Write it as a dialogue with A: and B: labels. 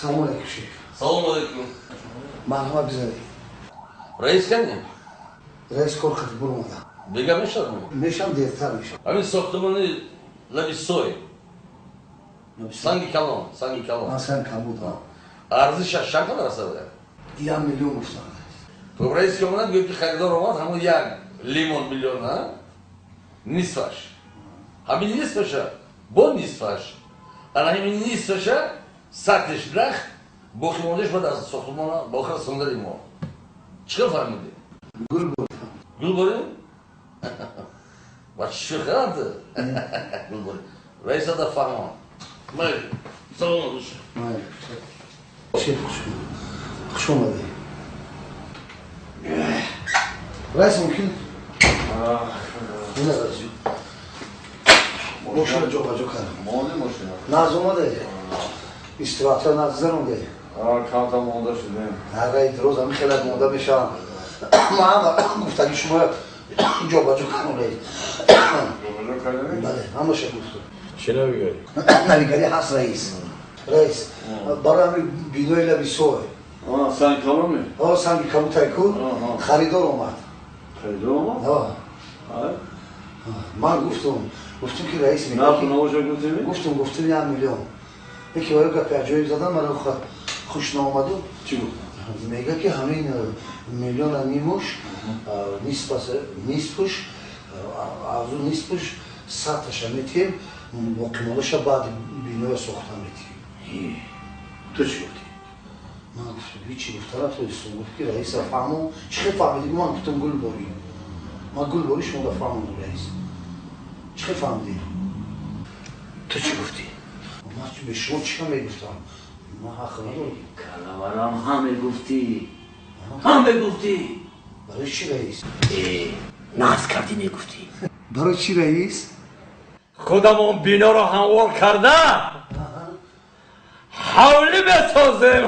A: Салом алейкум, шеф.
B: Салом алейкум.
A: Марҳамат, бизанед.
B: Раис кани?
A: Раис кор қати буромада.
B: Бега мешавад?
A: Мешам, дертар мешам.
B: Ҳамин сохтмони лаби сой. Санги калон, санги калон.
A: Ман санг кабуд.
B: Арзишаш чанд қадар аст?
A: 1 миллион гуфтам.
B: Хуб, раис ки омаданд, гӯяд, ки харидор омад, ҳамон як лимон миллион, а? Нисфаш. Ҳамин нисфаша, бо нисфаш. Ана ҳамин нисфаша, сатиш нах, боқимондааш баъд аз сохтмона ба охир расондани мо. Чӣ хел фаҳмидӣ?
A: Гул буд.
B: Гул борем? Ба чӣ шӯхианд? Гул борем. Раиса да фаҳмон. Майли. Салом алейкум.
A: Майли. Шеф, хуш омадӣ. Раис, мумкин? Ина, раис. Мошина ҷобаҷо кардам.
C: Монди мошина?
A: Нағз омаде. Истироҳатро нағз гузаронде?
C: Камтар монда шудем.
A: Ҳарраи роз ҳами хелак монда мешавам. Ман гуфтаги шумо ҷобаҷо кардам, раис.
C: Ҷобаҷо кардем?
A: Бале, ҳамаша гуфтам.
C: Чӣ навигарӣ?
A: Навигарӣ ҳаст, раис. Раис, барои ҳами бинои лаби сой.
C: Санги каломе?
A: О, санги кабутай ку, харидор омад.
C: Харидор омад?
A: Ман гуфтум, ки раис
C: Нарху навоша гуфтеми?
A: Гуфтум, 1 миллион. Яке ваё гапи аҷоиб задан, маро хуш наомаду.
C: Чӣ гуфт?
A: Мега, ки ҳамин миллиона нимуш, нисфуш, азу нисфуш саташа метиҳем, боқимондаша баъди биноя сохта метиҳем.
C: Ту чӣ гуфтӣ?
A: Ман гуфтум, ҳичи гуфта натонистум. Гуфт, ки раиса фаҳмон. Чӣ хел фаҳмидӣ? Ман гуфтум, гул борӣ. Ман гул борӣ шумо фаҳмондум, раис. Чӣ хел фаҳмидӣ?
C: Ту чӣ гуфтӣ?
A: Ман бе шумо чӣ мегуфтам? Ман ҳақ надорам.
C: Калаварам, ҳам мегуфтӣ, ҳам мегуфтӣ.
A: Барои чӣ, раис?
C: Нағз кардӣ, мегуфтӣ.
A: Барои чӣ, раис?
D: Худамон биноро ҳамвор карда, ҳавлӣ месозем.